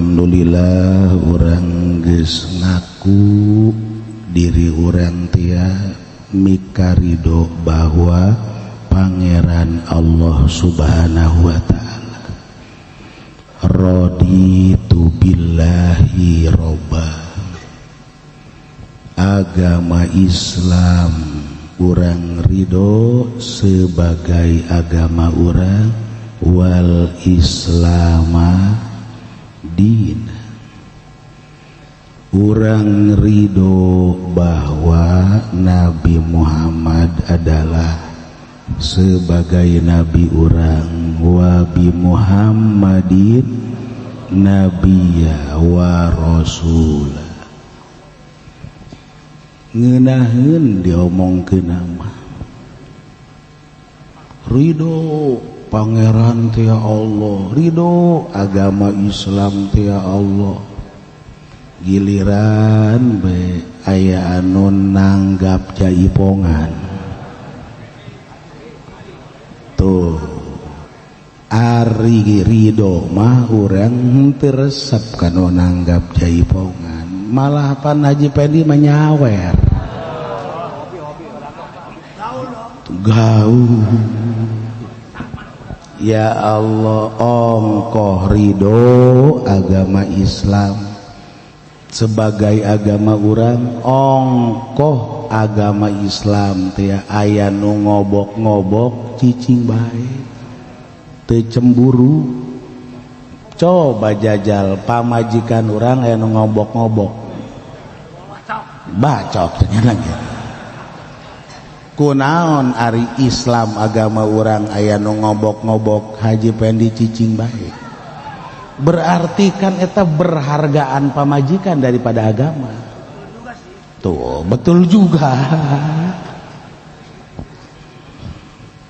Alhamdulillah urang geus ngaku diri urang tia mikarido bahwa Pangeran Allah Subhanahu wa ta'ala. Raditu billahi robba. Agama Islam urang ridho sebagai agama urang, wal islama din. Urang ridho bahwa Nabi Muhammad adalah sebagai nabi urang, wa bi Muhammadin nabiyya wa rasul. Ngeunaheun diomongkeun mah ridho pangeran teh Allah, ridho agama Islam teh Allah. Giliran be aya anu nanggap jaipongan tuh, ari ridho mah urang teu resep kana nanggap jaipongan, malah pan Haji Pendi menyawer gaul. Ya Allah, ongkoh ridho agama Islam sebagai agama urang, ongkoh agama Islam teh aya nu ngobok-ngobok cicing bae teu cemburu. Coba jajal pamajikan urang aya nu ngobok-ngobok, bacok ternyata gitu. Kunaon ari Islam agama urang aya nu ngobok-ngobok Haji Pendi cicing bae, berarti kan eta berhargaan pamajikan daripada agama. Tuh betul juga.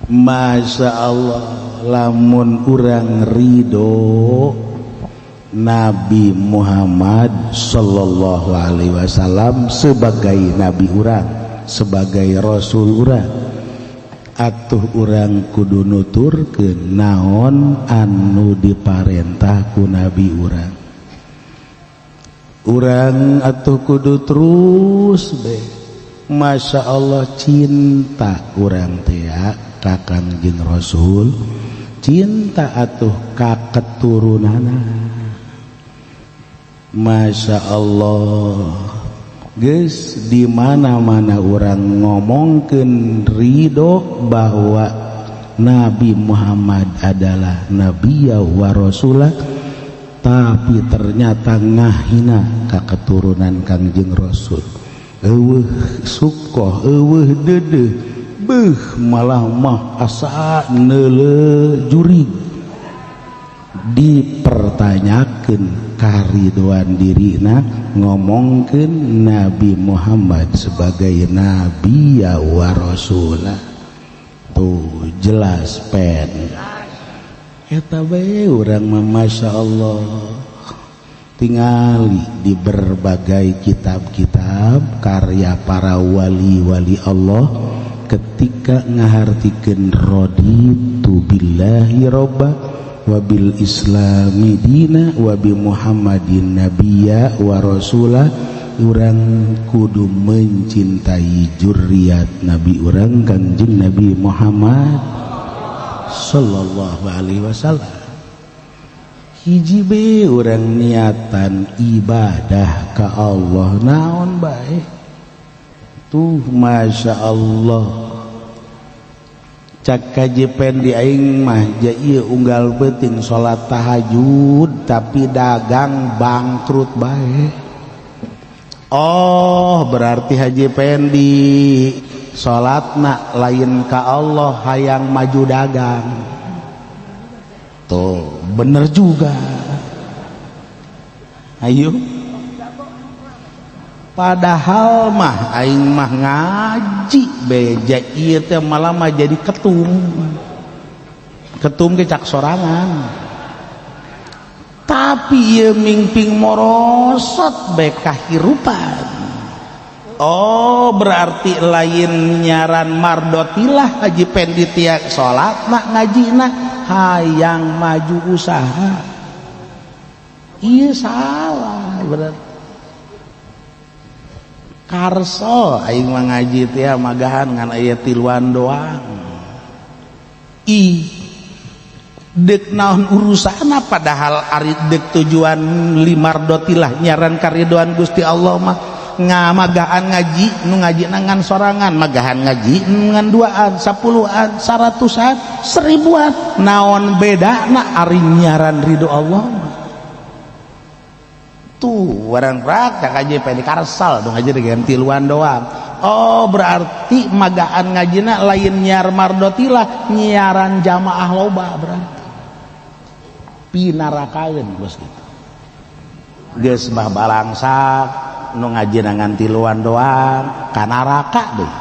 Masya Allah, lamun urang ridho Nabi Muhammad sallallahu alaihi wasallam sebagai nabi urang, sebagai rasul urang, atuh urang kudu nuturkeun naon anu diparentah ku nabi urang. Urang atuh kudu terus be Masya Allah cinta urang teh ka Kangjeng Rasul, cinta atuh ka keturunana. Masya Allah, geus di mana-mana urang ngomongkeun ridho bahwa Nabi Muhammad adalah nabiya wa rasulah, tapi ternyata ngahina ka keturunan Kangjeng Rasul. Eueuh sukoh, eueuh deudeuh, beuh malah mah asa neuleuh jurig. Dipertanyakeun karidoan dirina ngomongkeun Nabi Muhammad sebagai nabi wa rasulah. Tuh jelas pen eta bae urang mah. Masya Allah, tingali di berbagai kitab-kitab karya para wali-wali Allah ketika ngahartikeun raditu billahi robba wabil islami dina wabi Muhammadin nabiyya wa rasulah, urang kudu mencintai juriat nabi urang Kangjeng Nabi Muhammad sallallahu alaihi wasallam. Hiji be urang niatan ibadah ka Allah naon bae tuh. Masya Allah, cak kajipen di aing mah ja ieu unggal peuting salat tahajud tapi dagang bangkrut bae. Oh berarti Haji Pendi salatna lain ka Allah, hayang maju dagang. Tuh bener juga. Ayo, padahal mah aing mah ngaji beja ieu teh malah mah jadi ketum. Ketum ge cak sorangan, tapi ieu mingping morosot bae kahirupan. Oh berarti lain nyaran mardotilah Haji Pendi tiap salat nak ngajina hayang maju usaha. Iya salah berarti. Karso aing mah ngaji teh magahan ngan aya tiluan doang. Ih, dek naon urusanna, padahal ari dek tujuan limardotilah nyaran karidoan Gusti Allah mah ngamagahan ngaji nu ngaji ngan sorangan, magahan ngaji ngan duaan, 10-an, 100-an, 1000-an, naon bedana ari nyaran ridho Allah mah. Tuh warang prak tak aja pengen karsal dong aja dengan tiluan doang. Oh berarti magaan ngajina lain nyiar mardotilah, nyiaran jamaah loba berarti. Pinarakaeun bos gitu. Geus mah balangsak nu ngaji ngan tiluan doang ka neraka deh.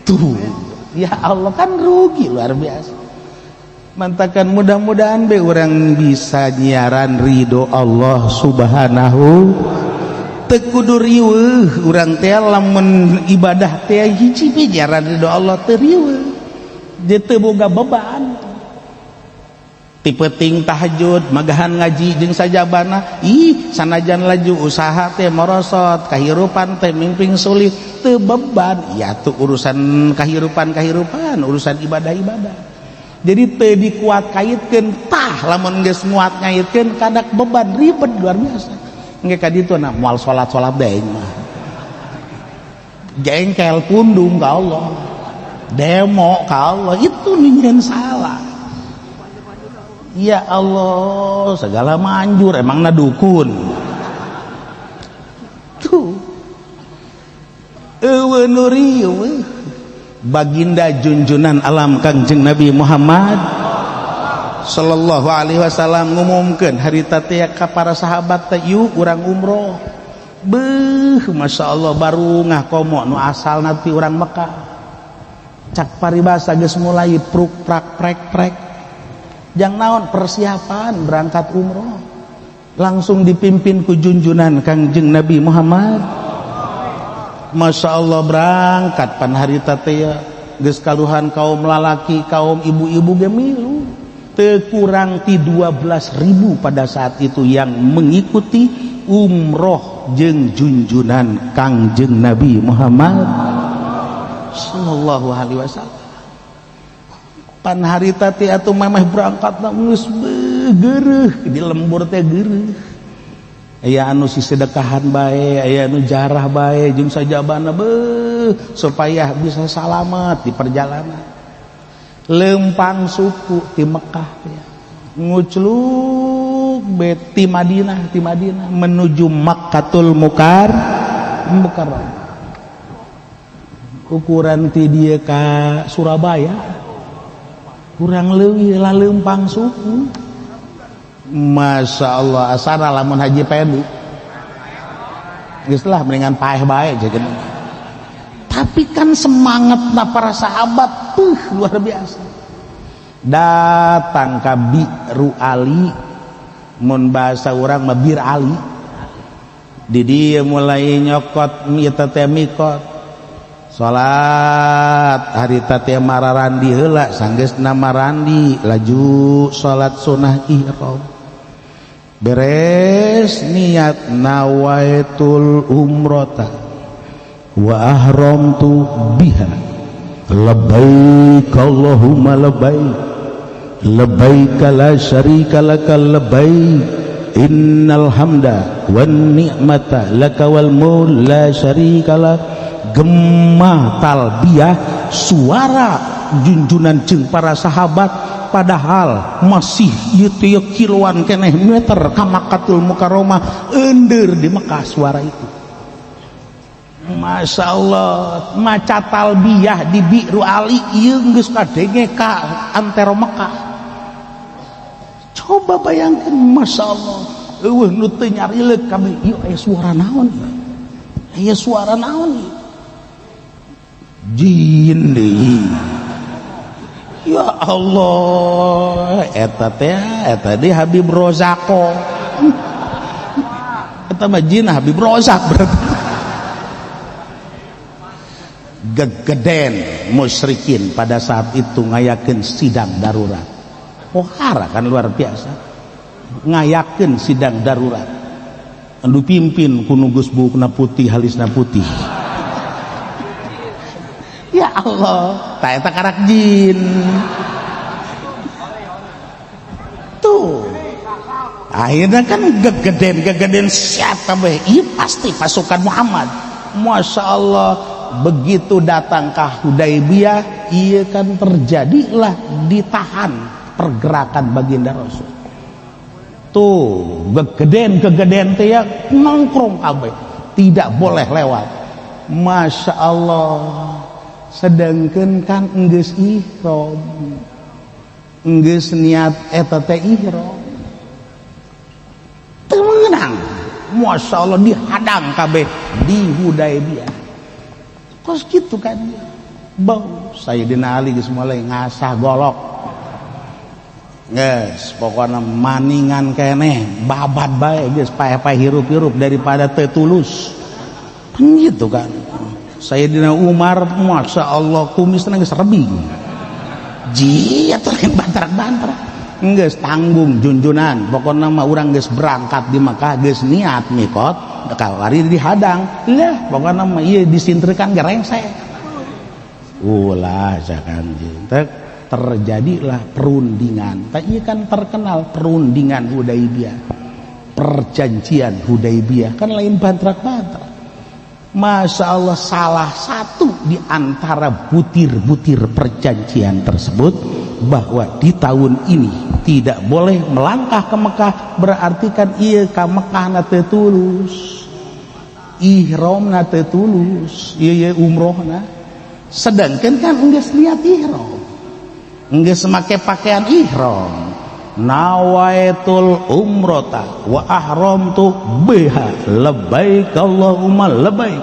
Tuh ya Allah kan rugi luar biasa. Mantakan mudah-mudahan be orang bisa nyiaran ridho Allah Subhanahu. Teu kudu riweuh urang teh lamun ibadah teh hiji be nyiaran ridho Allah teu riweuh. Dia teu boga beban. Ti peuting tahajud magahan ngaji jeung sajabana, ih sanajan laju usaha teh morosot, kahirupan teh mingping sulit, teu beban. Ya tuh urusan kahirupan-kahirupan, urusan ibadah-ibadah. Jadi teu dikuat kaitkeun tah lamun geus muat ngaitkeun kadak beban ribet luar biasa. Engke ka ditu na moal salat-salat deui mah. Jengkel pundung ka Allah. Demo ka Allah itu ningin salah. Ya Allah, segala manjur emangna dukun. Tuh. Eueuh nu riweuh. Baginda junjunan alam Kangjeng Nabi Muhammad sallallahu alaihi wasallam ngumumkeun harita teh ka para sahabat teh yuk urang umroh. Beuh Masya Allah baru ngah komo nu asalna ti urang Mekah. Cak paribasa geus mulai pruk prak prek prek. Jang naon persiapan berangkat umroh. Langsung dipimpin ku junjunan Kangjeng Nabi Muhammad. Masya Allah berangkat pan harita teh geus kaluhan kaum lalaki kaum ibu-ibu ge milu teu kurang ti 12.000 pada saat itu yang mengikuti umroh jeung junjunan Kangjeng Nabi Muhammad sallallahu alaihi wasallam. Pan harita teh atuh memeh berangkat geus geureuh di lembur teh geureuh. Aya anu si sedekahan bae, aya anu jarah bae jeung sajabana beuh supaya bisa salamat di perjalanan. Lempang suku ti Mekah ya. Ngucluk be ti Madinah menuju Makkatul Mukarramah. Ukuran ti dieu ka Surabaya kurang leuwih lah lempang suku. Masya Allah asana lamun Haji Pendi geus lah mendingan paeh bae jeung. Tapi kan semangatna para sahabat tuh luar biasa. Datang ka Biru Ali, mun bahasa urang mah Bir Ali. Di dieu mulai nyokot ieu teh mikot. Salat harita teh mararandi heula sanggeusna marandi laju salat sunah ihram. Beres niat nawaitul umrata wa ahramtu biha labbaik Allahumma labbaik labbaik la syarika laka labbaik innal hamda wan ni'mata laka wal mulk la syarika lak. Gema talbiyah suara junjunan jeung para sahabat padahal masih ieu teh kiloan keneh meter ka Makkatul Mukarramah eundeur di Mekah suara itu. Masya Allah maca talbiyah di Biru Ali ieu geus kadenge ka antero Mekah. Coba bayangkan Masya Allah eueuh nu teu nyarileuk kabeh ieu aya suara naon ieu? Aya suara naon ieu? Jin deui. Ya Allah eta teh eta deui Habib Rozako. Eta mah jin Habib Rozak berarti. Gegeden musyrikin pada saat itu ngayakeun sidang darurat. Pohara kan luar biasa. Ngayakeun sidang darurat. Anu pimpin ku nu geus buukna putih, halisna putih. Ya Allah, tah eta karak jin. Tuh. Akhirnya kan gegeden-gegeden siap kabeh. Ieu pasti pasukan Muhammad. Masya Allah, begitu datang ke Hudaibiyah, iya kan terjadilah ditahan pergerakan baginda Rasul. Tuh, gegeden-gegeden teh ya nongkrong kabeh, tidak boleh lewat. Masya Allah, sedangkan kan enggeus ihram, enggeus niat eta teh ihram. Teu meunang. Masya Allah dihadang kabeh di Hudaibiyah. Kos gitu kan. Bau Sayyidina Ali geus mulai ngasah golok. Geus pokona maningan keneh, babat bae geus paeh-paeh hirup-hirup daripada teu tulus. Kan gitu kan. Sayyidina Umar Masya Allah kumisna geus rebing. Ji atuh lain bantrak-bantrak. Geus tanggung junjunan, pokona mah urang geus berangkat di Mekah geus niat mikot, kawari dihadang. Lah pokona mah ieu disintrekan gerengsek. Ulah sakan jeung terjadilah perundingan. Tah ieu kan terkenal perundingan Hudaibiyah. Perjanjian Hudaibiyah kan lain bantrak-bantrak. Masya Allah, salah satu di antara butir-butir perjanjian tersebut bahwa di tahun ini tidak boleh melangkah ke Mekah, berarti kan iya ka Mekah na teu tulus, ihram na teu tulus, ieu umrohna. Sedangkan kan geus niat ihram, geus make pakaian ihram. Nawaitul umrota wa ahramtu biha labbaik Allahumma labbaik.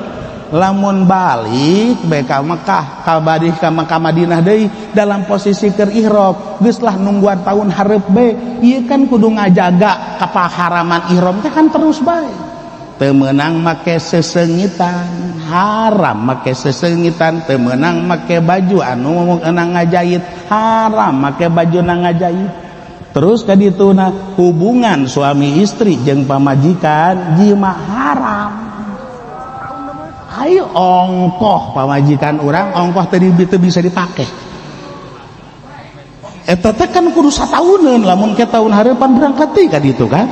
Lamun balik bae ka Mekah, ka badi ka Mekah Madinah deui dalam posisi keur ihram, geus lah nungguan tahun hareup bae. Ieu kan kudu ngajaga kapaharaman ihram teh kan terus bae. Teu meunang make sesengitan, haram make sesengitan, teu meunang make baju anu meunang ngajahit, haram make baju na ngajahit. Terus kadituna hubungan suami istri jeung pamajikan jima haram. Ayo ongkoh pamajikan urang, ongkoh tadi teu bisa dipake. Eta teh kan kudu satauneun, lamun ke tahun hareupan berangkat deui ka ditu kan.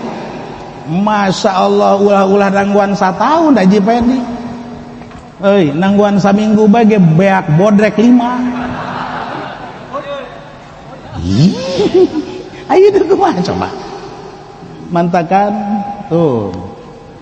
Masya Allah, ulah-ulah nangguan sataun Haji Pendi. Euy, nangguan saminggu bae ge beak bodrek 5. Ih. Ayo kumaha coba. Mantakan tuh.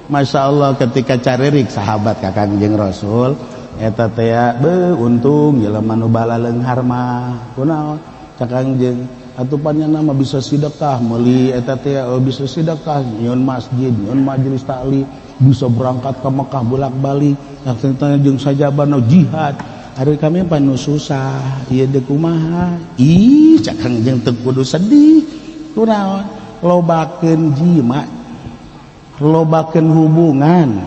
Masya Allah ketika caririk sahabat ka Kangjeng Rasul eta teh beuh untung jelema nu balaleunghar mah. Kunaon? Ka Kangjeng atuh nama bisa sedekah meuli eta teh bisa sedekah nyieun masjid, nyieun majelis taklim, bisa berangkat ke Mekah bolak-balik, tah jeung sajabana jihad. Ari kami pan nu susah, ieu deui kumaha? Ih, cak Kangjeng teu kudu sedih. Kunaon? Lobakeun jima, lobakeun hubungan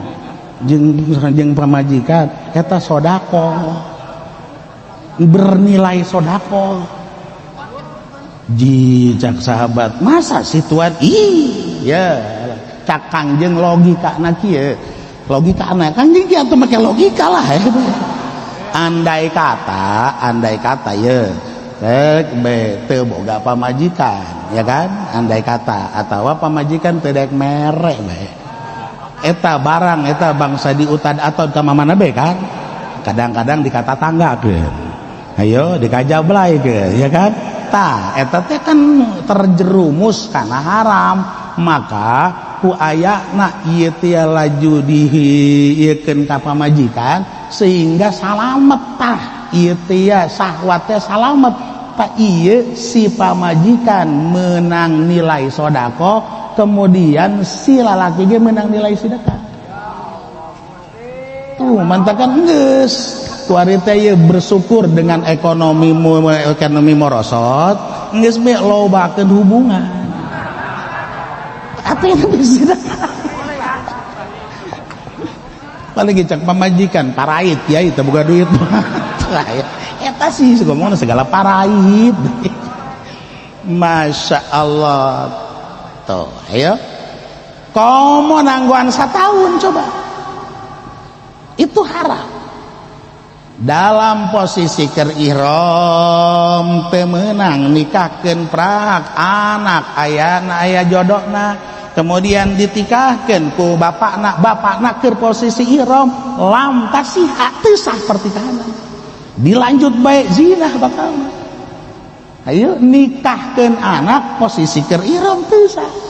jeung pamajikan eta sedekah. Bernilai sedekah. Ji cak sahabat, masa sih tuan? Ih, ya cak Kangjeng logikana kieu. Logikana Kangjeng kieu atuh make logika lah ya. Andai kata ye rek be teu boga pamajikan, ya kan? Andai kata atawa pamajikan teu daek mere bae. Eta barang eta bangsa diutad atau ka mamana be kan? Kadang-kadang dikata tangga keun. Ayo dikajablay keun, ya kan? Tah eta teh kan terjerumus kana haram, maka ku ayana ieu teh laju diieukeun ka pamajikan sehingga salamet tah ieu teh sahwat teh salamet. Tah ieu si pamajikan menang nilai sedekah, kemudian si lalaki ge menang nilai sedekah. Tuh mantakan geus kuari teh ieu bersyukur dengan ekonomi merosot, geus be lobakeun hubungan. Apa yang bisa? Paling cak pamajikan parait ya itu boga duit. Eta sih ngomongna segala parait. Masya Allah. Tuh, ayo. Komo nangguan satahun coba. Itu haram. Dalam posisi keur ihram teu meunang nikahkeun prak anak ayana aya jodohna, kemudian ditikahkeun ku bapakna, bapakna keur posisi ihram lam tasihha, teu sah pernikahan. Dilanjut bae zina bakal. Ayo nikahkeun anak posisi keur ihram teu sah.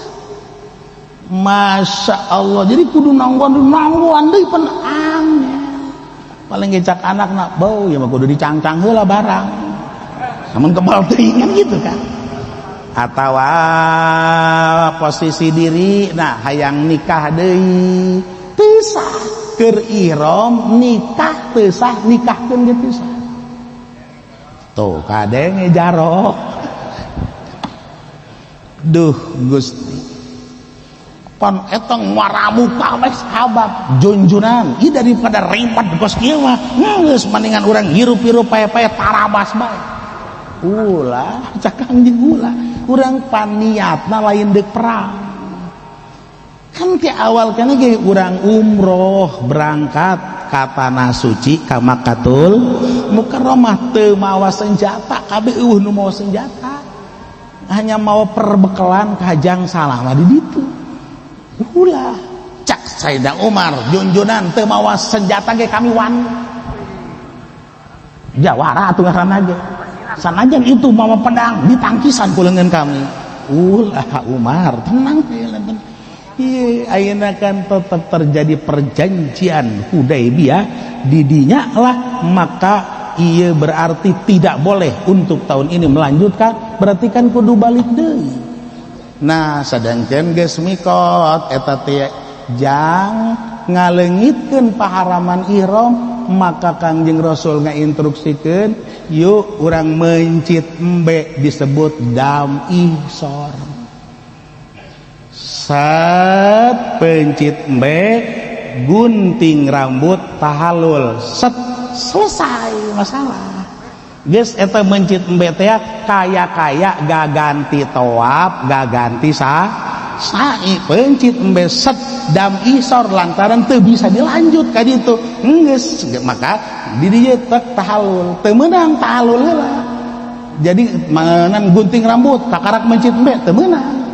Masya Allah, jadi kudu nangguan nangguan deui pen angel. Paling ngecak anak nak bau ya mah kudu dicangcang heula barang. Namun kebal teuing kan gitu kan. Atawa posisi diri nah hayang nikah deui teu sah, keur ihram nikah teu sah, nikahkeun ge teu sah. Tuh kadenge jaro. Duh Gusti. Pan eta ngaramu kabeh sahabat junjunan ieu daripada ribet kos kieu mah geus mendingan urang hirup-hirup pae-pae tarabas bae. Ulah cak Kangjeng ulah, urang paniatna lain deuk perang. Kan ti awal kana ge urang umroh berangkat ka tanah suci ka Makkatul Mukarramah teu mawa senjata, kabeh eueuh nu mawa senjata. Hanya mawa perbekalan kajang salama di ditu. Ulah cak Sayyidina Umar junjunan teu mawa senjata ge kami wani. Jawara atuh ngaranna ge. Sanajan itu mawa pedang ditangkisan ku leungeun kami. Ulah Umar tenang tenang. Ieu ayeuna kan tetap terjadi perjanjian Hudaybiyah didinya lah, maka ieu berarti tidak boleh untuk tahun ini melanjutkan, berarti kan kudu balik deui. Nah sedangkan geus mikot eta teh jang ngaleungitkeun paharaman ihram, maka Kangjeng Rasul ngainstruksikeun yuk urang mencit embe disebut dam ihsor. Set pencit embe gunting rambut tahalul set selesai masalah. Geus eta mencit embe teh kaya-kaya gaganti tawaf, gaganti sa'i, pencit embe set dam isor lantaran teu bisa dilanjut ka ditu. Geus maka di dieu tek tahalul, teu meunang tahalul heula. Jadi meunang gunting rambut kakarak mencit embe teu meunang.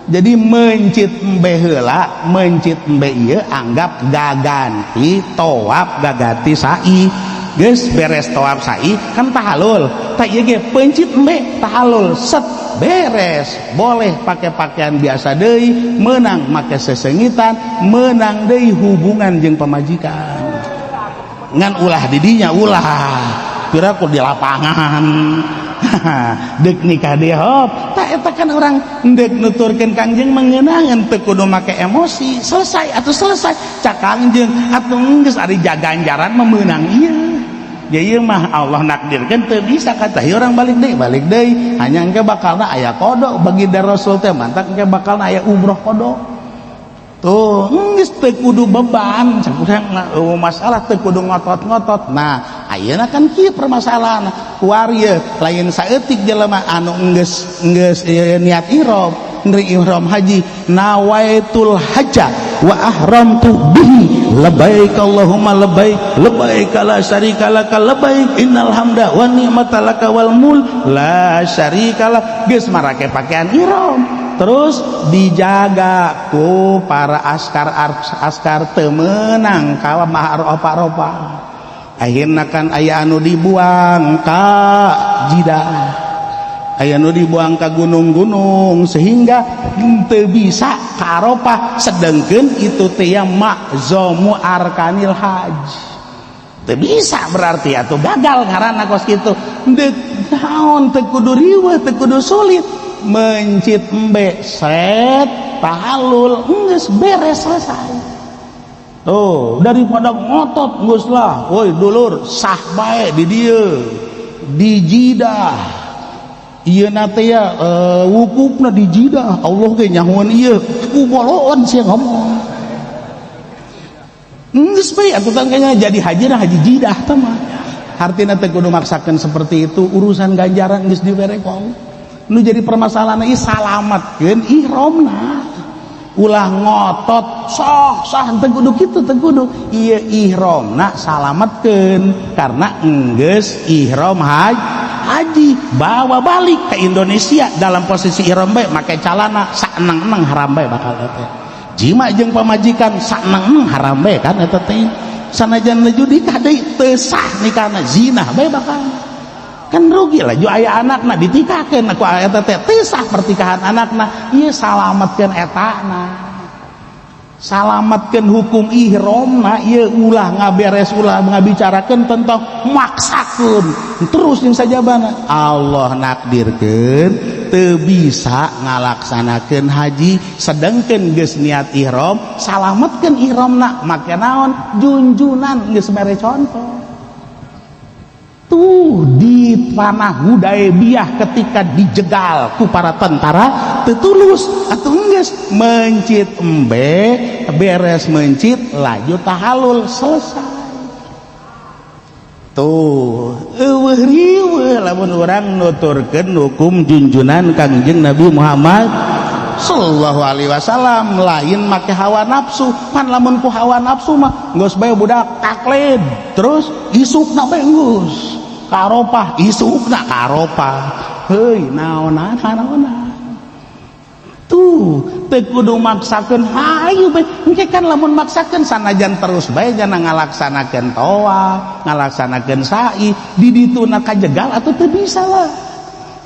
Jadi mencit embe heula, mencit embe ieu anggap gaganti tawaf, gaganti sa'i. Geus beres tawaf sa'i kan tahalul. Tah ieu ge pencit embe tahalul set beres. Boleh pakai pakaian biasa deui, meunang make sesengitan, meunang deui hubungan jeung pamajikan. Ngan ulah di dinya ulah. Piraku di lapangan. Deuk nikah deui hop. Tah eta kan urang deuk nuturkeun Kangjeng mengeunangan teu kudu make emosi. Selesai atuh selesai. Cak Kangjeng atuh geus ari jaganjaran mah meunang ieu. Ya ieu mah Allah nakdirkeun teu bisa kata urang balik deui hanya engke bakalna aya qada baginda Rasul teh mantak engke bakalna aya umroh qada. Tuh geus teu kudu beban cak urang mah masalah teu kudu ngotot-ngotot. Nah ayeuna kan kieu permasalahan kuari lain saeutik jelema anu geus geus niat ihram, nri ihram haji nawaitul hajja wa ahramtu bihi labbaik Allahumma labbaik labbaik la syarika laka labbaik innal hamda wan ni'mata laka wal mulk la syarika lak. Geus marake pakaian ihram terus dijaga ku para askar teu meunang ka Arafah. Akhirna kan aya anu dibuang ka Jidah, aya nu dibuang ka gunung-gunung sehingga teu bisa ka Arafah, sedangkan itu teh makzomu arkanil haji. Teu bisa berarti atuh gagal ngaranna kos kitu. Deuk naon teu kudu riweuh, teu kudu sulit. Mencit embe set tahalul geus beres selesai. Tuh daripada ngotot geus lah, woi dulur sah bae di dieu di Jidah. Ieu na teh ya wukufna di Jidah, Allah ge nyahoan ieu kuboloon sia ngomong. Geus bae atuh tangkanya jadi haji nah haji Jidah teh mah. Hartina teh kudu maksakeun seperti itu, urusan ganjaran geus dibere ku Allah. Nu jadi permasalahan ieu salametkeun ihramna. Ulah ngotot sok sah teu kudu kitu, teu kudu. Ieu ihramna salametkeun karena enggeus ihram haji bawa balik ke Indonesia dalam posisi ihram bae make calana saeneng-eneng haram bae bakal teh. Jima jeung pamajikan saeneng-eneng haram bae kan eta teh. Sanajan laju nikah deui teu sah nikahna, zina bae bakal. Kan rugi lah ju aya anakna ditikahkeun ku eta teh teu sah pertikahan anakna. Ieu salametkeun etana. Salametkeun hukum ihramna ieu ulah ngaberes ulah ngabicarakeun tentang maksakeun terus jeung sajabana. Allah nakdirkeun teu bisa ngalaksanakeun haji sedengkeun geus niat ihram, salametkeun ihramna make naon? Junjunan geus mere contoh. Tuh di tanah Hudaibiyah ketika dijegal ku para tentara teu tulus atuh geus mencit embe beres mencit laju tahalul selesai. Tuh eueuh riweuh lamun urang nuturkeun hukum junjunan Kangjeng Nabi Muhammad sallallahu alaihi wasallam lain make hawa nafsu. Pan lamun ku hawa nafsu mah geus bae budak taklid terus isukna bae geus ka Arafah, isukna ka Arafah. Heuy naonan naonan. Tuh teu kudu maksakeun hayu bae. Engke kan lamun maksakeun sanajan terus bae jana ngalaksanakeun tawaf, ngalaksanakeun sa'i, di dituna kajegal atuh teu bisa lah.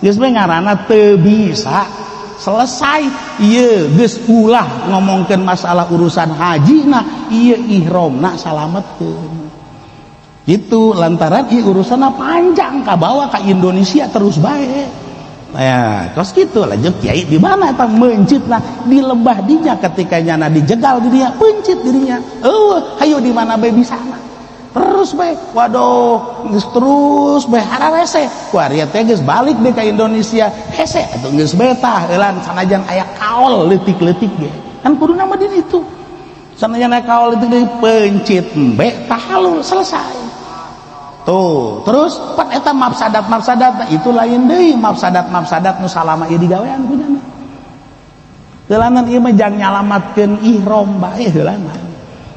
Geus bae ngaranna teu bisa. Selesai ieu geus ulah ngomongkeun masalah urusan haji na ieu ihramna salametkeun. Gitu lantaran ieu urusanna panjang kabawa ka Indonesia terus bae. Ya, kos kitu lanjut kiai di mana eta mencitna di lembah dinya ketika nyana dijegal di dinya pencit dirinya. Eueuh hayu di mana bae bisana. Terus bae waduh geus terus bae hararese. Ku ari teh geus balik deui ka Indonesia. Hese atuh geus bae tah heulan sanajan aya kaol leutik-leutik ge. Kan kuduna mah di ditu. Sanajan aya kaol leutik deui pencit embe tahalul selesai. Tuh, terus pan eta mafsadat-mafsadat itu lain deui mafsadat-mafsadat nu salama ieu digawean ku nyana. Heulanan ieu mah jang nyalamatkeun ihram bae heulanan.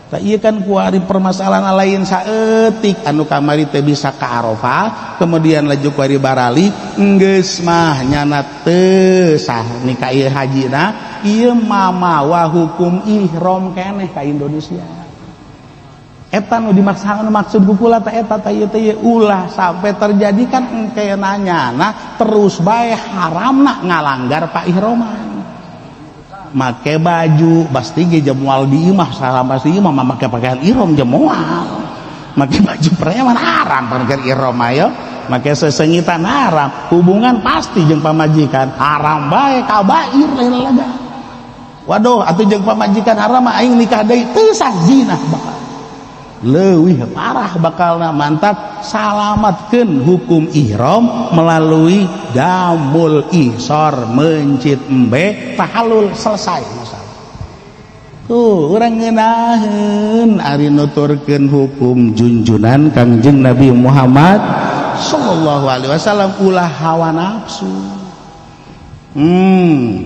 Tah ieu kan kuari permasalahan lain saeutik anu kamari teu bisa ka Arafah, kemudian laju kuari barali enggeus mah nyana teu sah nikah ieu hajina, ieu mamawa hukum ihram keneh ka Indonesia. Eta nu dimaksakan maksud ku kula teh eta teh ieu teh ulah sampai terjadi kan engke nanyana terus bae haramna ngalanggar pak ihroman. Make baju pasti ge jemual di imah salah pasti imah mah make pakaian ihram jemual. Make baju preman haram pakaian ihram ayo. Make sesengitan haram, hubungan pasti jeung pamajikan haram bae kabair lain laga. Waduh atuh jeung pamajikan haram mah aing nikah deui teu sah zina bakal. Leuwih parah bakalna mantap salamatkeun hukum ihram melalui damul ihsar mencit embe tahalul selesai masalah. Tuh urang ngeunaheun ari nuturkeun hukum junjunan Kangjeng Nabi Muhammad sallallahu alaihi wasallam ulah hawa nafsu.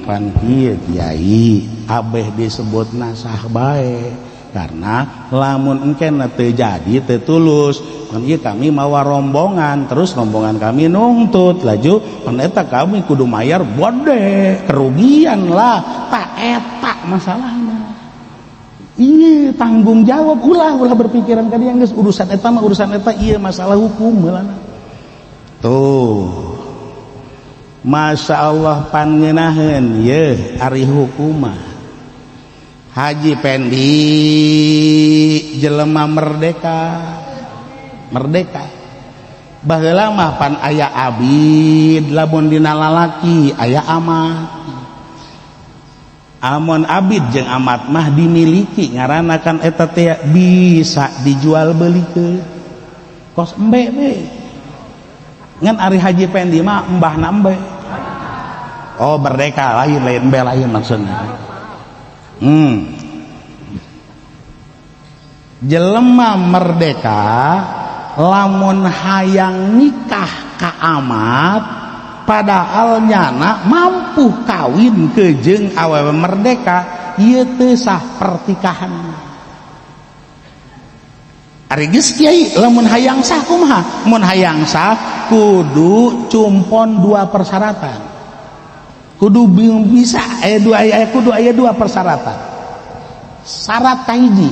Pan kieu kiai abeh disebutna sah bae. Karena lamun engke teu jadi teu tulus kan ieu kami mawa rombongan terus rombongan kami nungtut laju pan eta kami kudu mayar bode kerugian lah tak eta masalahna. Ieu tanggung jawab ulah ulah berpikiran ka dieu geus urusan eta mah urusan eta ieu masalah hukum heulana. Tuh Masya Allah pan ngeunaheun yeuh ari hukumah Haji Pendi jelema merdeka merdeka baheula mah pan aya abid lamun dina lalaki aya amat amon abid jeung amat mah dimiliki ngaranna kan eta teh bisa dijual belikeun kos embe be ngan ari Haji Pendi mah embahna embe. Oh merdeka lain lain embe lain maksudna. Jelema merdeka lamun hayang nikah ka amat Padahal nyana mampu kawin kejeng awewe merdeka, ieu teu sah pertikahan. Ari geus kiai lamun hayang sah kumaha? Mun hayang sah kudu cumpon dua persyaratan. Kudu bisa aya dua aya kudu aya dua persyaratan. Syarat kahiji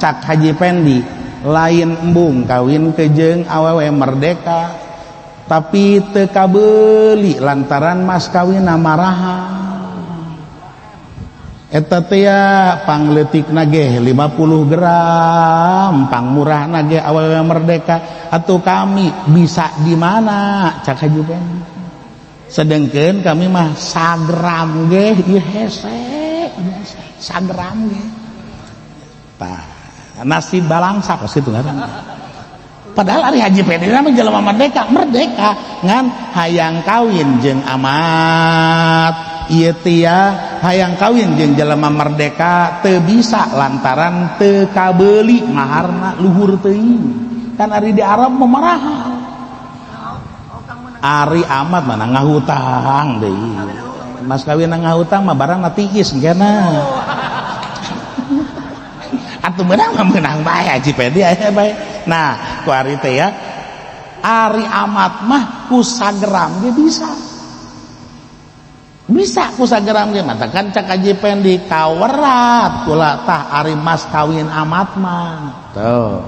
cak Haji Pendi lain embung kawin kejeng awewe merdeka tapi teu kabeuli lantaran mas kawin maraha. Eta teh pangleutikna ge 50 gram, pangmurahna ge awewe merdeka. Atuh kami bisa di mana cak Haji Pendi? Sedengkeun kami mah sagram ge ieu hese, sagram ge. Tah, nasib balangsa kos kitu ngaranna. Padahal ari Haji Pendi mah jelema merdeka, merdeka ngan hayang kawin jeung amat. Ieu teh hayang kawin jeung jelema merdeka teu bisa lantaran teu kabeuli maharna luhur teuing. Kan ari di Arab mah marahal. Ari amat mana ngahutang deui. Mas kawin ngahutang mah barangna tiis engkena. Atuh meunang mah meunang bae Haji Pendi aya bae. Nah, ku ari teh ya ari amat mah ku sagram ge bisa. Bisa ku sagram ge matakan cak Haji Pendi kawerat kula tah ari mas kawin amat mah. Tuh.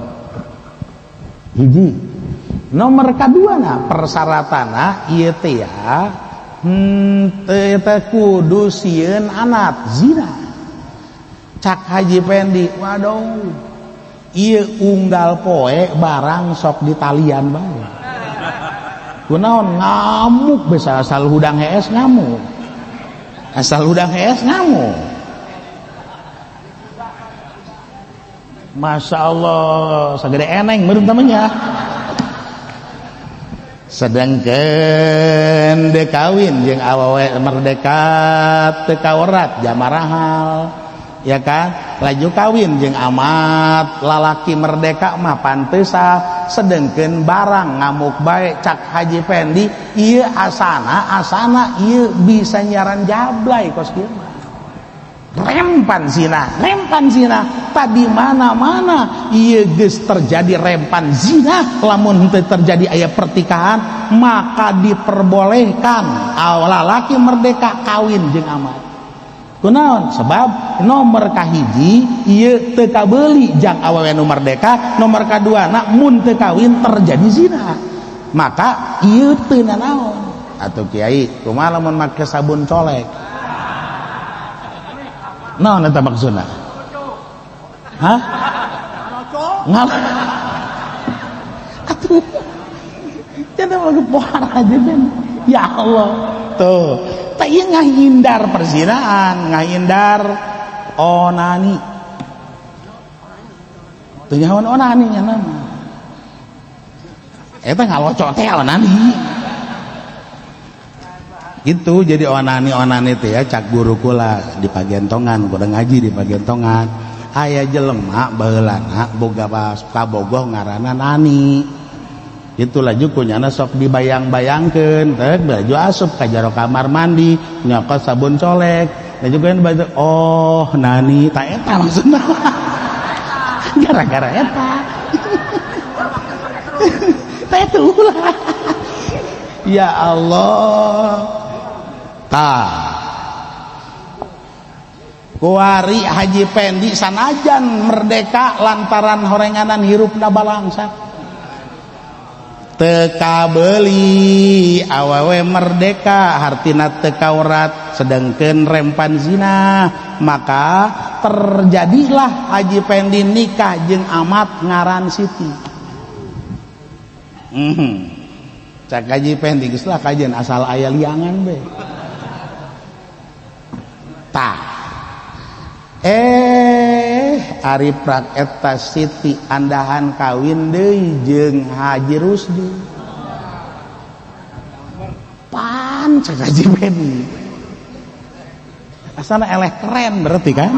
Hiji. Nomor kaduana persyaratanna ieu teh ya teh kudu sieun anak zina. Cak Haji Pendi, waduh, ieu unggal poe barang sok ditalian bae. Kunaon ngamuk bisa asal hudang hees ngamuk. Asal hudang hees ngamuk. Masya Allah, sagede eneng meureun tamanya. Sedangkan de kawin jeung awewe merdeka teu kawerat jamarahal. Ya kan, laju kawin jeung amat lalaki merdeka mah pantesa, sedengkeun barang ngamuk bae cak Haji Pendi ieu asana asana ieu bisa nyaran jablay kos kieu mah. Rempan zina tadi mana-mana ieu geus terjadi rempan zina, lamun henteu terjadi aya pertikahan maka diperbolehkan lalaki merdeka kawin jeung amat. Kunaon? Sebab nomor kahiji ieu teu kabeuli jang awewe nu merdeka, nomor kaduana mun teu kawin terjadi zina. Maka ieu teu nanaon. Atuh kiai, kumaha lamun make sabun colek? Naon eta maksudna? Hah? Ngal. Atuh. Jangan mah pohara aja ben. Ya Allah. Tuh. Ieu ngahindar perzinaan, ngahindar onani. Teu nyahoan onani nya nama. Eta ngalocok teh onani. Gitu jadi onani-onani teh ya cak guru kula di Pagentongan, kudu ngaji di Pagentongan. Aya jelema baheulana boga kabogoh ngaranna Nani. Itu laju kunyana sok dibayang-bayangkeun teh baju asup ka jero kamar mandi nyokot sabun colek laju kan baju oh Nani ta eta maksudna gara-gara eta ta eta ulah ya Allah tah kuari Haji Pendi sanajan merdeka lantaran horenganan hirupna balangsa teu kabeuli awewe merdeka hartina teu kaurat sedengkeun rempan zina maka terjadilah Haji Pendi nikah jeung amat ngaran Siti. Cak Haji Pendi geus lah kajian asal aya liangan be. Tah ari prak eta Siti andahan kawin deui jeung Haji Rusdi. Pan cak Haji Pendi. Asana eleh keren berarti kan?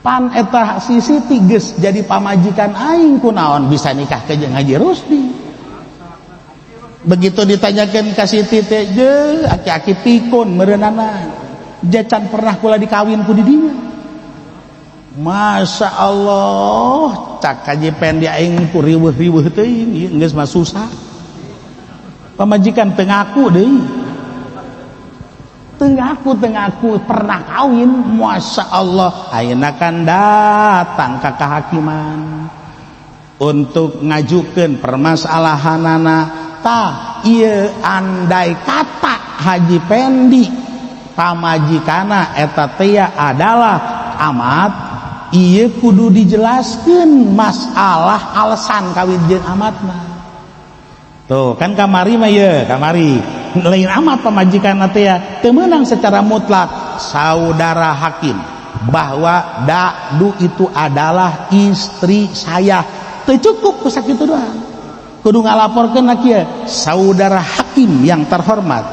Pan eta si Siti geus jadi pamajikan aing kunaon bisa nikah ke jeung Haji Rusdi. Begitu ditanyakan ka Siti teh, je aki-aki pikun meureunana. Jacan pernah kula dikawin ku di dinya. Masya Allah, cak Haji Pendi aing ku riweuh-riweuh teuing, geus mah susah. Pamajikan teu ngaku deui. Teu ngaku pernah kawin. Masya Allah, ayeuna kan datang ka kehakiman untuk ngajukeun permasalahanana. Tah ieu andai kata Haji Pendi pamajikana eta teh adalah amat, ieu kudu dijelaskeun masalah alasan kawin jeung amatna. Tuh kan kamari mah ieu kamari lain amat pamajikan teh teu meunang secara mutlak saudara hakim bahwa Dadu itu adalah istri saya. Teu cukup ku sakitu doang. Kudu ngalaporkeun kieu, saudara hakim yang terhormat,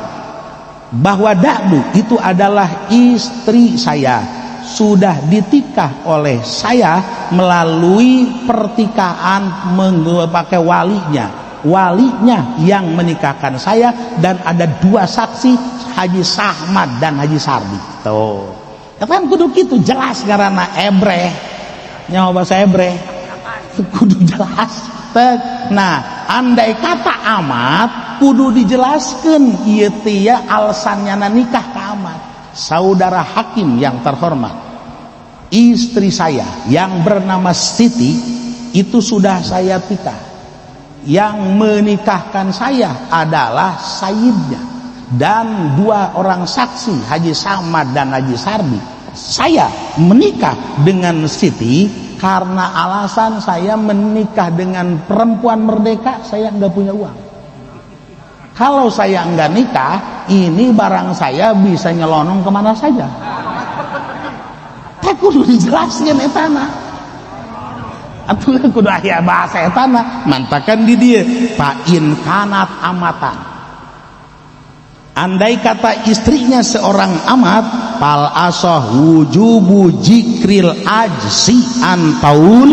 bahwa Dadu itu adalah istri saya, sudah ditikah oleh saya melalui pertikahan memakai walinya, walinya yang menikahkan saya, dan ada dua saksi, Haji Sahmad dan Haji Sardi. Tuh kan kudu kitu jelas karena ebreh nyawa bahasa ebreh kudu jelas. Nah, andai kata amat kudu dijelaskan ieu teh alasannya nikah ka amat. Saudara hakim yang terhormat, istri saya yang bernama Siti itu sudah saya tikah. Yang menikahkan saya adalah sayyidnya dan dua orang saksi, Haji Samad dan Haji Sardi. Saya menikah dengan Siti karena alasan saya menikah dengan perempuan merdeka, saya nggak punya uang. Kalau saya nggak nikah, ini barang saya bisa nyelonong kemana saja. Teh kudu dijelaskan etana. Atuh kudu aya bahasa etana. Mantakan di dia fa in kanat amatan. Andai kata istrinya seorang amat, fal asoh wujubu jikril ajzi an taul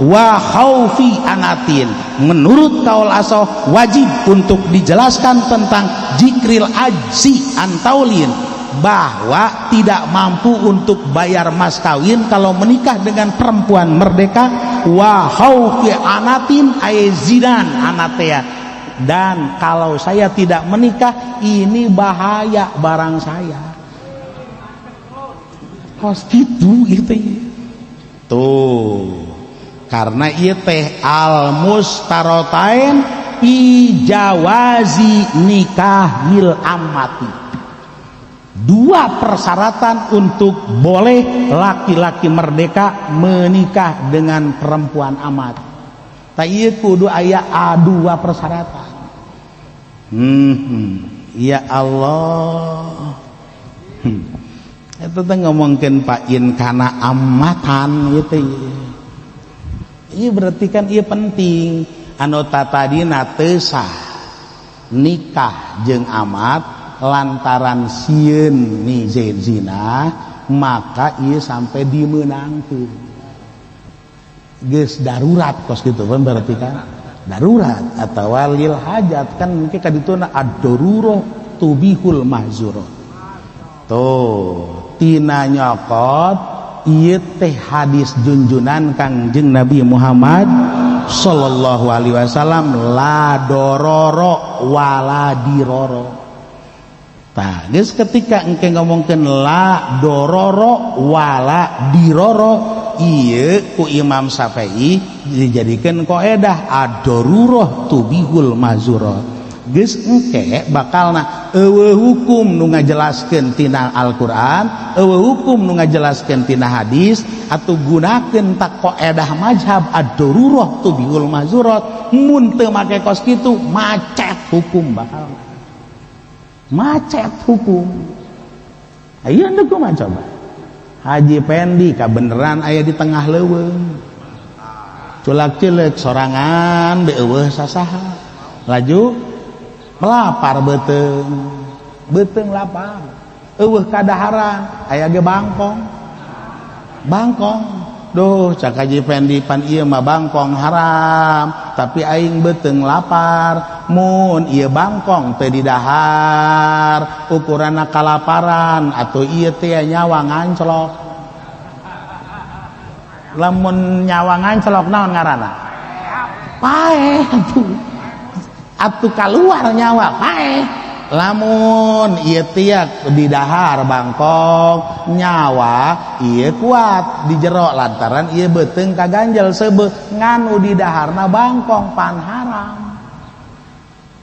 wa khaufi anatin. Menurut kaul asoh wajib untuk dijelaskan tentang jikril ajzi an taulin, bahwa tidak mampu untuk bayar mas kawin kalau menikah dengan perempuan merdeka, wa khaufi anatin ay zinan anatea. Dan kalau saya tidak menikah ini bahaya barang saya. Kos gitu gitu. Tuh. Karena ieu teh al mustarotain fi jawazi nikahil amati. Dua persyaratan untuk boleh laki-laki merdeka menikah dengan perempuan amat. Tah ieu kudu aya dua persyaratan. Ya Allah. Eta teh ngomongkeun fa in kana amatan gitu. Ieu berarti kan ieu penting. Anu tatadina teu sah nikah jeung amat lantaran sieun ni zina, maka ieu sampai dimeunangkeun. Geus darurat kos gitu kan berarti kan darurat atau lil hajat kan mungkin kadituna ad-darurah tubihul mahzurat. Tuh tina nyokot ieu teh hadis junjunan Kangjeng Nabi Muhammad sallallahu alaihi wasallam, la dororo wala diroro. Tah geus ketika engke ngomongkeun la dororo wala diroro, ieu ku Imam Syafi'i dijadikeun koedah ad-darurah tubihul mahzurat. Geus engke bakalna eueuh hukum nu ngajelaskeun tina Al-Qur'an, eueuh hukum nu ngajelaskeun tina hadis, atuh gunakeun tak koedah mazhab ad-darurah tubihul mahzurat. Mun teu make kos kitu macet hukum bakalna. Macet hukum. Ayeuna deuk kumaha coba? Haji Pendi kabeneran aya di tengah leuweung. Culak-cileuk sorangan beueuh sasaha. Laju melapar beuteung. Beuteung lapar. Eueuh kadaharan aya ge bangkong. Bangkong. Duh cak Haji Pendi pan ieu mah bangkong haram, tapi aing beuteung lapar. Mun ieu bangkong teu didahar ukuranna kalaparan atau ieu teh nyawa nganclok. Lamun nyawa nganclok naon ngaranna? Paeh atuh. Atuh kaluar nyawa paeh. Lamun ieu teh didahar bangkong nyawa ieu kuat di jero lantaran ieu beuteung kaganjel seubeuh nganu didaharna bangkong pan haram.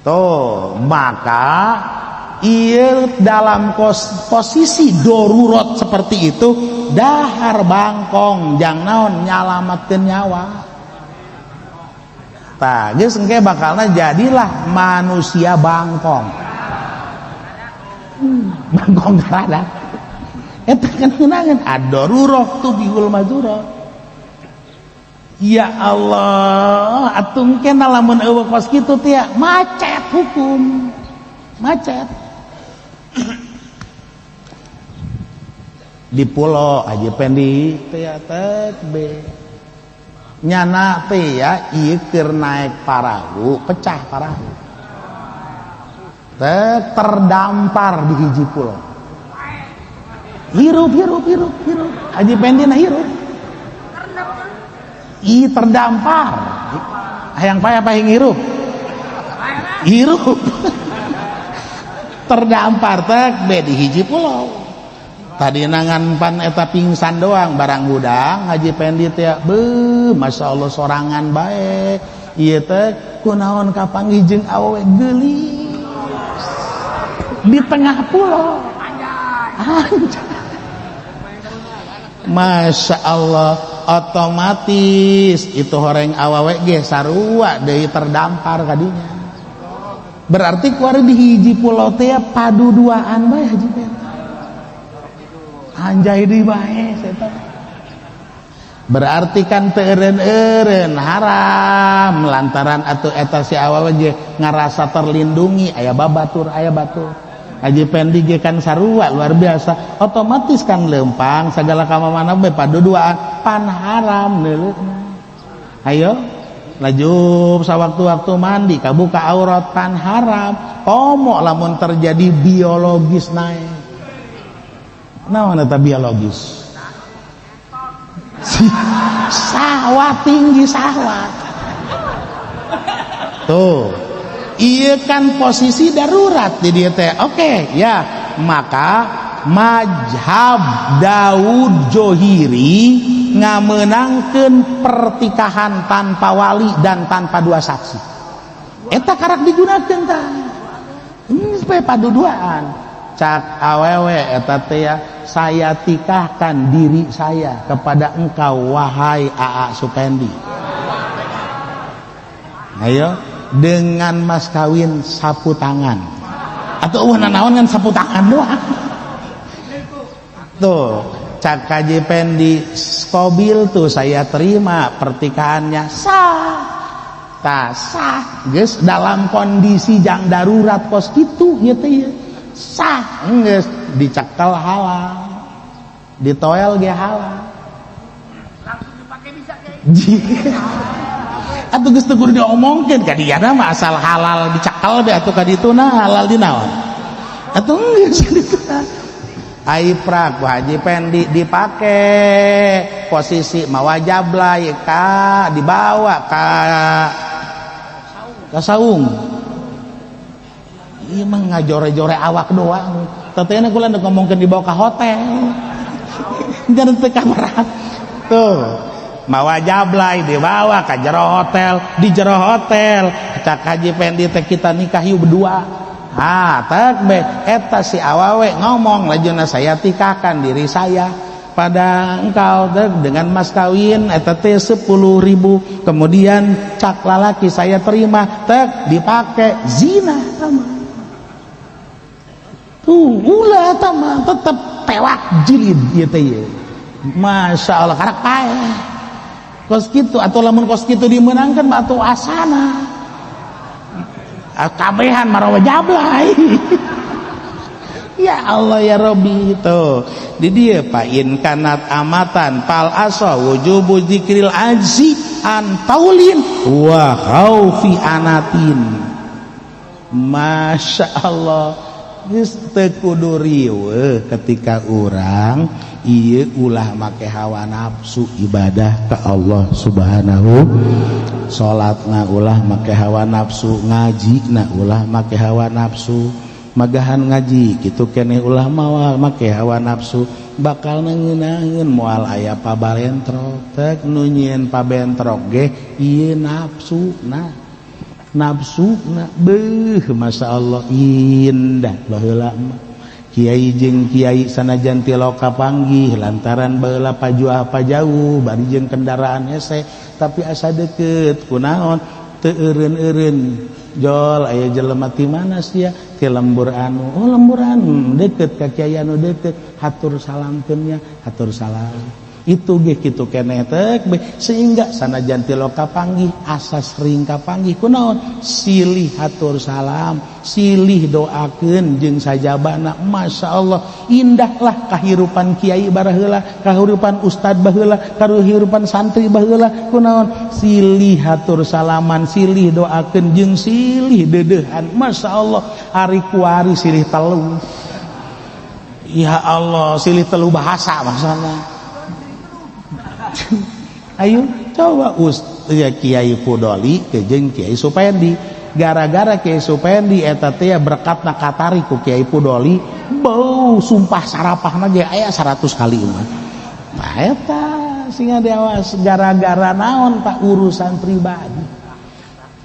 Tuh, maka ieu dalam posisi darurat seperti itu dahar bangkong jang naon nyalametkeun nyawa. Tah, geus engke bakalna jadilah manusia bangkong. Bangkong kada. Eta kan ngeunangan ad-darurah tubihul mazurat. Ya Allah, atuh engke lamun eueuh kos kitu teh macet hukum. Macet. Di pulau Haji Pendi teh be. Nyana teh ya ieu keur naek parahu, pecah parahu. Teh terdampar di hiji pulau. Hirup hirup hirup hirup. Haji Pendi na hirup. I terdampar. Hayang payah payah hirup. Hirup. Terdampar teh be di hiji pulau. Tadi nangan pan eta pingsan doang barang hudang Haji Pendi teh beuh masyaallah sorangan bae. Ieu teh kunaon kapanggih jeung awewe geulis di tengah pulau. Anjay. Masya Allah, otomatis itu horeng awewe ge sarua deui terdampar kadinya. Berarti kuari di hiji pulau teh padu duaan bae Haji Pendi. Anjay deui bae setan. Berarti kan teu eureun-eureun haram lantaran atuh eta si awewe ge ngarasa terlindungi aya babatur aya batur. Haji Pendi ge kan sarua luar biasa, otomatis kan lempang segala ka mana bae paduduaan pan haram neuleuna. Ayo laju sawaktu-waktu mandi kabuka aurat pan haram. Komo lamun terjadi biologis naik. Naon eta biologis? Sahwat tinggi sahwat. Tuh. Iya kan posisi darurat di dia teh. Oke, ya. Maka mazhab Daud Johiri ngamenangkeun pertikahan tanpa wali dan tanpa dua saksi. Eta karak digunakeun tah. Ini supaya paduduaan. Cak awewe eta teh ya, saya tikahkan diri saya kepada engkau wahai Aa Supendi. Ayo dengan mas kawin sapu tangan atau nanaon kan sapu tangan doang. Tuh cak Haji Pendi skobil tuh saya terima pertikahannya sah. Tak sah geus dalam kondisi jang darurat kos kitu ieu teh ya. Sah geus dicekel halal ditoel ge halal langsung dipake bisa kiai. Atuh geus teu kudu diomongkeun ka dieu mah asal halal dicekel be atuh ka dituna halal di naon. Atuh geus dituna. Ai prak ku Haji Pendi dipake posisi mawa jablay ka dibawa ka saung. Ieu mah ngajore-jore awak doang. Tetehna kula ndek ngomongkeun dibawa ka hotel. Jangan teu kabarat. Tuh. Mawa jablay dibawa ka jero hotel, di jero hotel cak Haji Pendi teh kita nikah yuk berdua. Ah, tek be eta si awewe ngomong lajuna saya tikahkan diri saya pada engkau dengan mas kawin eta teh 10.000, kemudian cak lalaki saya terima tek dipake zina tama. Tuh ulah tama tetep tewak jilid ieu teh ieu. Masya Allah karak paeh. Kos kitu atau lamun kos kitu dimenangkan atau asana kabehan marawa jablay. Ya Allah ya Rabbi tuh di dia pa in kanat amatan pal aso wujubu zikril ajzi an taulin wa khaufi anatin. Masya Allah, geus teu kudu riweuh ketika urang ieu ulah make hawa nafsu ibadah ke Allah Subhanahu. Salatna ulah make hawa nafsu, ngaji na ulah make hawa nafsu, magahan ngaji kitu keneh ulah mawa make hawa nafsu, bakal ngeunaheun moal aya pabalentrok. Tek nu nyieun pabentrok ge ieu nafsu na, nafsu na. Beuh, Masya Allah, indah baheula mah kiai jeung kiai sanajan tiloka panggih lantaran baheula pajuah pajauh bari jeung kendaraan hese, tapi asa deket. Kunaon? Teu eureun-eureun jol aya jelema, ti mana sia? Ti lembur anu. Oh, lembur anu, deket ka kiai anu deket, hatur salamkeun nya, hatur salam. Itu ge kitu keneh tek sehingga sanajan tiloka panggih asa sering kapanggih. Kunaon? Silih hatur salam, silih doakeun jeung sajabana. Masya Allah, indahlah kahirupan kiai baraheula, kahirupan ustad baheula, kahirupan santri baheula. Kunaon? Silih hatur salaman, silih doakeun jeung silih deudeuhan. Masya Allah, ari kuari silih telu. Ya Allah, silih telu bahasa maksudna. Ayo coba ya, Kiai Fudoli jeung Kiai Supendi, gara-gara Kiai Supendi eta teh berkatna katari ku Kiai Fudoli, bau sumpah sarapahna ge aya 100 kali mah. Nah, eta sehingga diawas gara-gara naon? Tak urusan pribadi.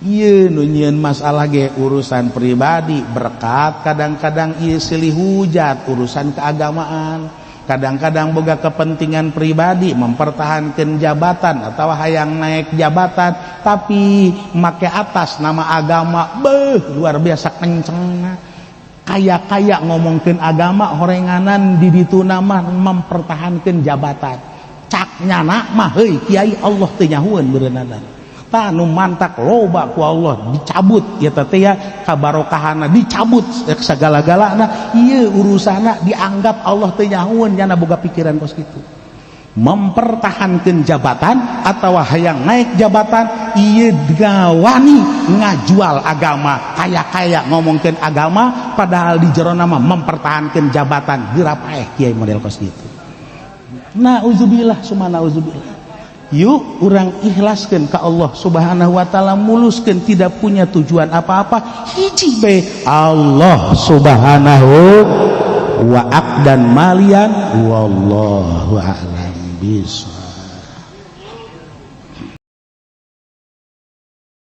Ieu nu nyieun masalah ge urusan pribadi, berkat kadang-kadang ieu silih hujat urusan keagamaan, kadang-kadang boga kepentingan pribadi mempertahankan jabatan atau hayang naik jabatan tapi make atas nama agama. Beuh, luar biasa kenceng, kaya-kaya ngomongkeun agama horenganan di ditu nama mempertahankan jabatan. Cak nyana mah, heuy kiai, Allah teu nyahueun beureunanan. Tah, nu mantak loba ku Allah dicabut ya teh ya, kabarokahana dicabut, segala-galana ieu urusana dianggap Allah teu nyahueun. Nyana boga pikiran kos kitu, mempertahankan jabatan atau hayang naik jabatan, ieu gawani ngajual agama, kaya-kaya ngomongkeun agama padahal di jero nama mempertahankan jabatan. Geura paeh kiai model kos kitu. Nauzubillah summa nauzubillah. Yuk urang ikhlaskan ke Allah Subhanahu wa taala, muluskan, tidak punya tujuan apa-apa, hiji be Allah Subhanahu wa aqdan malian. Wallahu a'lam bishawab.